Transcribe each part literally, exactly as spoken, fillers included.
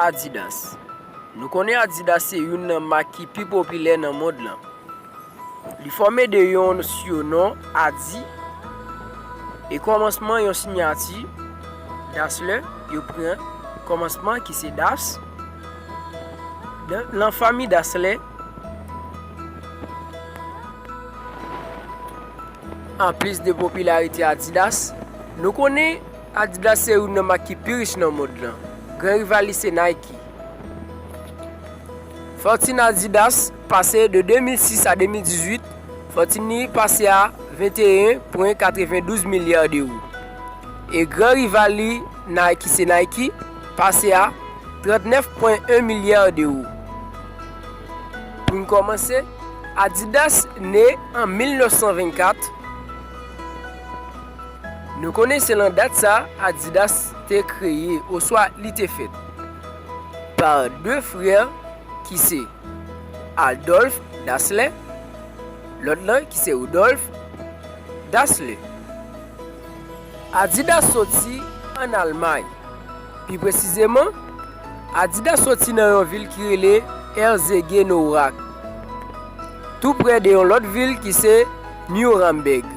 Adidas. Nou konnen Adidas se youn nan mak ki pi popilè nan mond lan. Li fòme de yon siyonon Adi e kòmansman yon siyati Dassler, yo pran kòmansman ki se Das. Nan, nan fanmi Dassler, anplis de popilarite Adidas, nou konnen Adidas se youn nan mak ki pi rich nan mond lan. Gran rival li se Nike. Fòtin Adidas pase de de mil sis a de mil dizuit, fòtin li pase a venteyen pwen katrevendouz milya dewo. E gran rival li, Nike, ki se Nike, pase a trannèf pwen en milya dewo. Pou n kòmanse, Adidas ne an mil nèf san vennkat. Nou konnen se lan dat sa Adidas te kreye, oswa li te fèt, pa de frè ki se Adolphe Dassler, lòt lan ki se Rudolf Dassler. Adidas soti ann Almay. Pi presizeman, Adidas soti nan yon vil ki rele Herzogenaurach, tou prè de yon lòt vil ki se Nuremberg.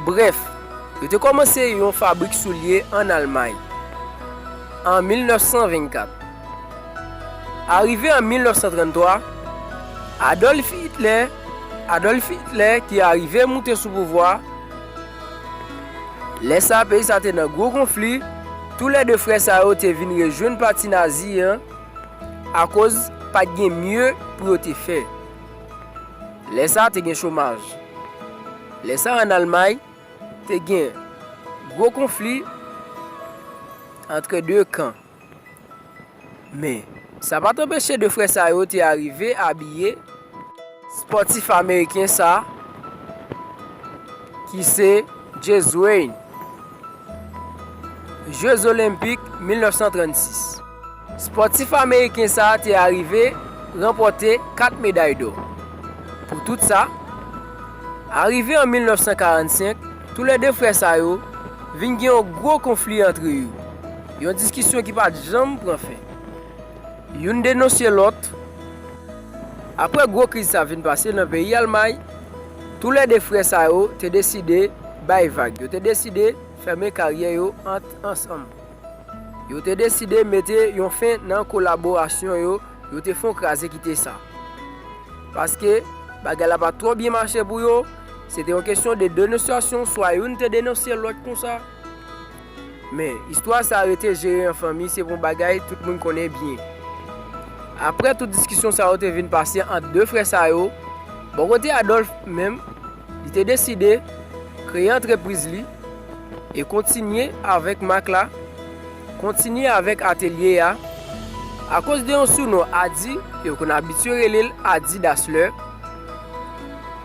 Brèf, yo te kòmanse yon fabrik soulye ann Almay an mil nèf san vennkat. Arive an mil nèf san tranntwa, Adolf Hitler, Adolf Hitler ki arive moute sou pouvwa, lè sa peyi sa te nan gwo konfli, toulède frè sa yo te vin rejwenn pati nazi an akoz pa t gen mye pou yo te fè. Lè sa te gen chomaj. Lè sa ann Almay, te gen gwo konfli antre de kan. Men, sa pa t anpeche de frè sa yo te arive abiye spòtif ameriken sa ki se Jez Wayne, Jeux Olympiques mil nèf san trannsis. Spòtif ameriken sa a te arive ranpòte kat meday dò. Pou tout sa, arive an mil nèf san karannsenk, toulède frè sa yo vin gen yon gwo konfli antre yo. Yon diskisyon ki pa t janm pran fen. Youn denonse lòt. Apre gwo kriz sa vin pase nan peyi Almay, toulède frè sa yo te deside bay vag. Yo te deside fèmen karyè yo ant ansanm. Yo te deside mete yon fen nan kolaborasyon yo, yo te fon kraze kite sa. Paske bagay la pa t twò byen mache pou yo, se te yon kesyon de denonsasyon, swa youn te denonse lòt konsa. Men, istwa sa rete jere an fanmi, se yon bagay tout moun konnen byen. Apre tout diskisyon sa yo te vin pase ant de frè sa yo, bò kote Adolphe menm, li te deside kreye antrepriz li e kontinye avèk mak la, kontinye avèk atelye a. Akoz de yon sounon Adi, yo konn abitye rele l Adi Dassler,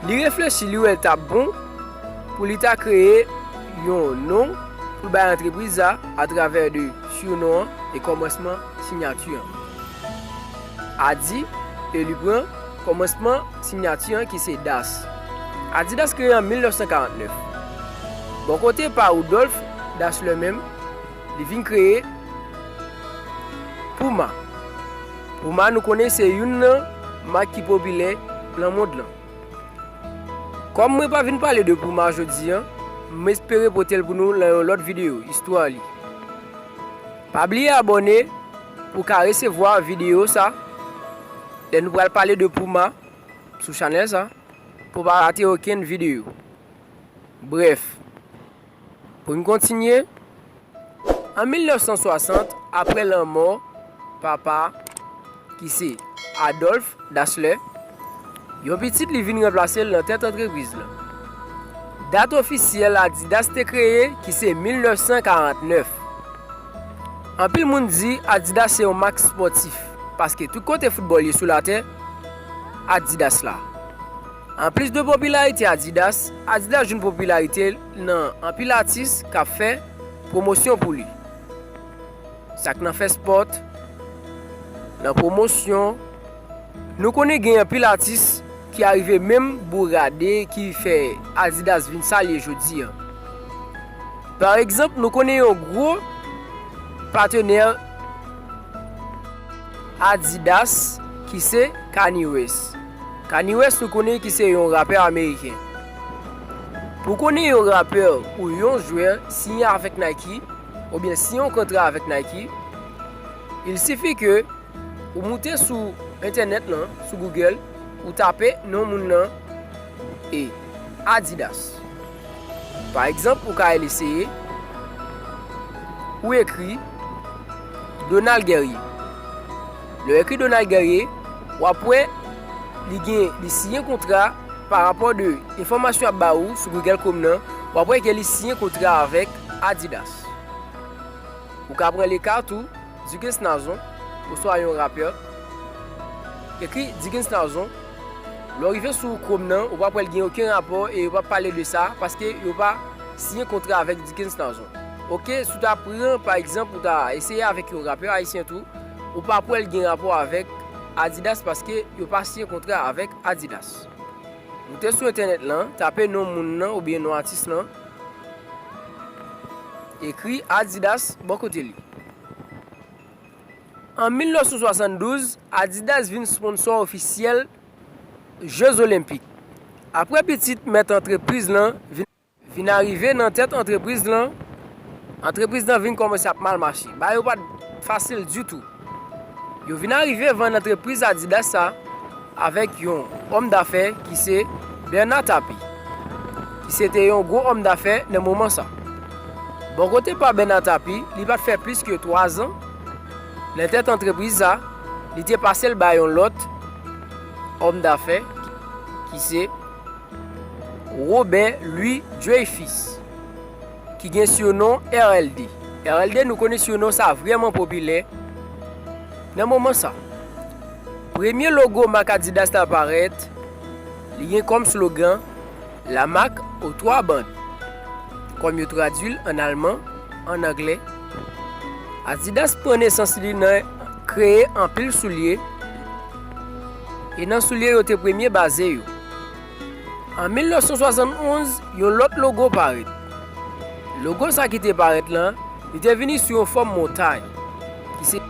li reflechi, li wè l t ap bon pou li ta kreye yon non pou l bay antrepriz la atravè de sounon an e kòmansman siyati an. Adi, e li pran kòmansman siyati an ki se Das. Adidas kreye an mil nèf san karannèf. Bò kote pa Rudolf Dassler menm, li vin kreye Puma. Puma, nou konnen se youn nan mak ki popilè nan mond lan. Kòm mwen pa vin pale de Puma jodi an, m espere pote l pou nou nan yon lòt videyo, istwa li. Pa bliye abòne pou w ka resevwa videyo sa lè nou pral pale de Puma sou chanèl sa, pou w pa rate okenn videyo. Brèf, pou n kontinye, an mil nèf san swasant, apre lanmò papa ki se Adolphe Dassler, yon pitit li vin ranplase l nan tèt antrepriz lan. Dat ofisyèl Adidas te kreye ki se mil nèf san karannèf. Anpil moun di Adidas se yon mak spòtif, paske tout kote foutbòl ye sou latè, Adidas la. Anplis de popilarite Adidas, Adidas jwenn popilarite nan anpil atis k ap fè pwomosyon pou li. Sa k nan fè spòt, nan pwomosyon, nou konnen gen anpil atis ki arive menm bourade ki fè Adidas vin sa l ye jodi an. Pa egzanp, nou konnen yon gwo patenè Adidas, ki se Kanye West. Kanye West, nou konnen ki se yon rapè ameriken. Pou konnen yon rapè ou yon jwè siyen avèk Nike, oubyen siyen yon kontra avèk Nike, il sifi ke ou moute sou entènèt lan, sou Google, ou tape non moun nan e Adidas. Pa egzanp, ou ka al eseye, ou ekri Donald Guerrier. Lè w ekri Donald Guerrier, w ap wè li gen, li siyen kontra pa rapò de enfòmasyon ap ba ou sou Google Chrome nan, w ap wè ke li siyen kontra avèk Adidas. Ou ka pran le ka tou, Dickens Nazon, oswa yon rapè. Ekri Dickens Nazon. Lè w rive sou Chrome nan, ou p ap wè l gen okenn rapò e yo p ap pale de sa, paske yo pa siyen kontra avèk Dickens Nazon. Oke, si w ta pran, pa egzanp, ou ta eseye avèk yon rapè ayisyen tou, ou p ap wè l gen rapò avèk Adidas, paske yo pa siyen kontra avèk Adidas. Moute sou entènèt lan, tape non moun nan oubyen non atis lan, ekri Adidas bò kote li. An mil nèf san swasanndouz, Adidas vin sponsò ofisyèl Jeux Olympiques. Apre pitit mèt antrepriz lan vin, vin arive nan tèt antrepriz lan, antrepriz lan vin kòmanse ap mal mache. Bagay yo pa t fasil ditou. Yo vin arive vann antrepriz Adidas sa avèk yon òm dafè ki se Bernard Tapie, ki se te yon gwo òm dafè nan moman sa. Bò kote pa Bernard Tapie, li pa t fè plis ke twa zan nan tèt antrepriz sa, li te pase l bay yon lòt òm dafè ki se Robert Louis Dreyfus, ki gen sinon R L D. R L D, nou konnen sinon sa vrèman popilè nan moman sa. Premye logo mak Adidas la parèt, li gen kòm slogan La marque aux trois bandes, kòm yo tradui l ann alman, ann anglè. Adidas pran nesans li nan kreye anpil soulye, e nan soulye yo te premye baze yo. An mil nèf san swasannonz, yon lòt logo parèt. Logo sa ki te parèt lan, li te vini sou yon fòm montay, ki se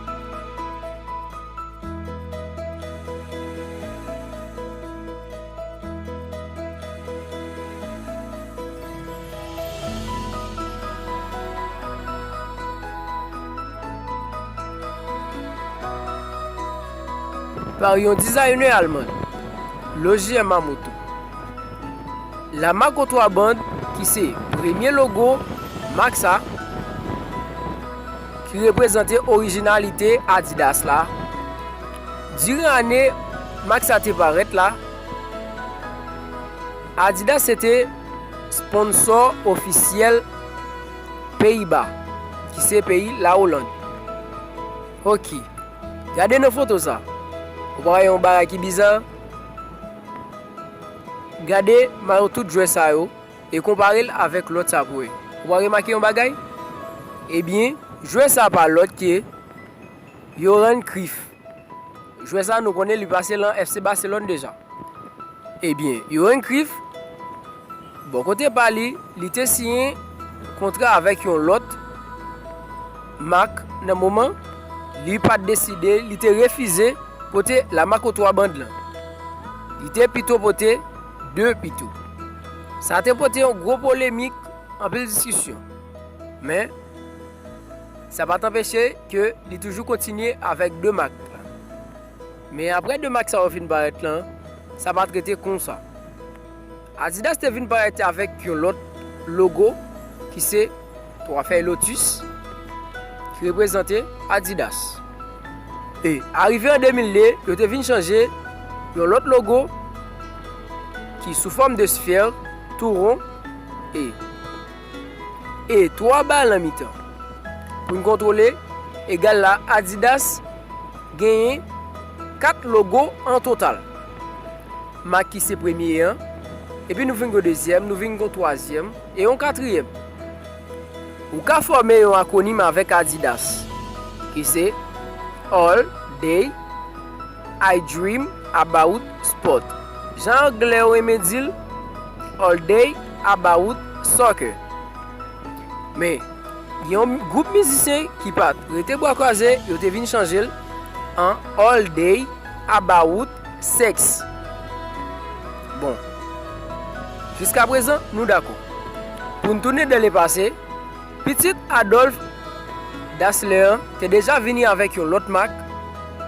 pa yon dizayinè alman, Roger Yamamoto. La marque aux trois bandes, ki se premye logo mak sa, ki reprezante orijinalite Adidas la. Diran ane mak sa te parèt la, Adidas se te sponsò ofisyèl Peyiba, ki se peyi Lawolann. Oke. Gade nan foto sa. Ou pa wè yon bagay ki biza? Gade mayo tout jwè sa yo e konpare l avèk lòt sa pou wè. Ou pa remake yon bagay? Ebyen, jwè sa pa lòt ke Johan Cruyff. Jwè sa nou konnen li pase lan F C Barcelone deja. Ebyen, Johan Cruyff, bò kote pa li, li te siyen kontra avèk yon lòt mak nan moman, li pa t deside, li te refize pote la marque aux trois bandes lan. Li te pito pote de pito. Sa te pote yon gwo polemik, anpil diskisyon. Men, sa pa t anpeche ke li toujou kontinye avèk de mak la. Men apre de mak sa yo fin parèt lan, sa pa t rete konsa. Adidas te vin parèt avèk yon lòt logo ki se twa fèy lotis ki reprezante Adidas. E arive an de mil de, yo te vin chanje yon lòt logo ki sou fòm de sfè, tou won, e, e twa ba lan mitan. Pou n kontwole, egal la Adidas genyen kat logo an total. Mak ki se premye an, epi nou vin gen dezyèm, nou vin gen twazyèm, e yon katriyèm. Ou ka fòme yon akwonim avèk Adidas, ki se All Day I Dream About Sport. Jan anglè yo renmen di l, All Day About Soccer. Men, gen yon gwoup mizisyen ki pa t rete bra kwaze, yo te vin chanje l. an All Day About Sex. Bon, jiskaprezan, nou dakò. Pou n tounen dan lepase, pitit Adolphe Dassler an te deja vini avèk yon lòt mak,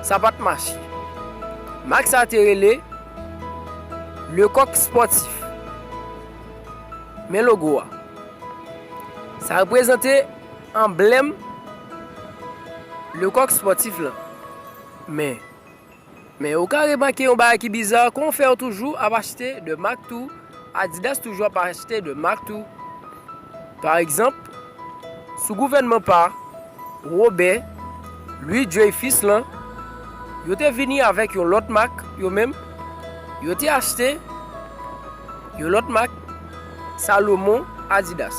sa pa t mache. Mak sa te rele Le Coq Sportif. Men logo a. Sa reprezante anblèm Le Coq Sportif lan. Men, men ou ka remake yon bagay ki biza, kòman fè yo toujou ap achte de mak tou, Adidas toujou ap achte de mak tou. Pa egzanp, sou gouvènman pa Robert Louis Dreyfus lan, yo te vini avèk yon lòt mak, yo menm, yo te achte yon lòt mak, Salomon Adidas.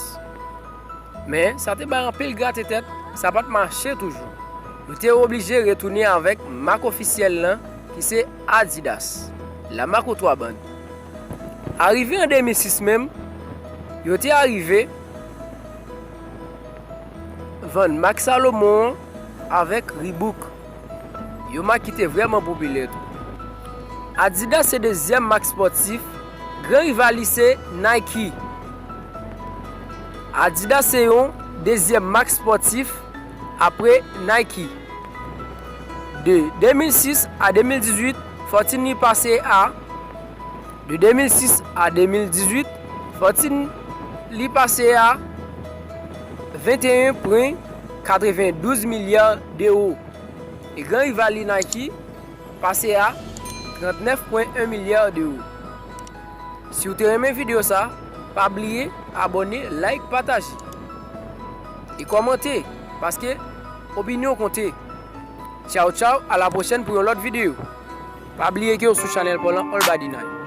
Men, sa te bay anpil grate tèt, sa pa t mache toujou. Yo te oblije retounen avèk mak ofisyèl lan, ki se Adidas, la mak o twa bann. Arive an de mil sis menm, yo te arive vann mak Salomon an avèk Reebok. Yon mak ki te vrèman popilè tou. Adidas se dezyèm mak spòtif, gran rival li se Nike. Adidas se yon dezyèm mak spòtif apre Nike. De de mil sis a de mil dizuit, fòtin li pase a, de de mil sis a de mil dizuit, fòtin li pase a venteyen pwen katrevendouz milya dewo. E gran rival li Nike pase a trannèf pwen en milya dewo. Si w te renmen videyo sa, pa bliye abòne, like, pataje. E kòmante, paske opinyon konte. Tchaw tchaw, a la pwochèn pou yon lòt videyo. Pa bliye ke w sou chanèl pa w lan All Body Night.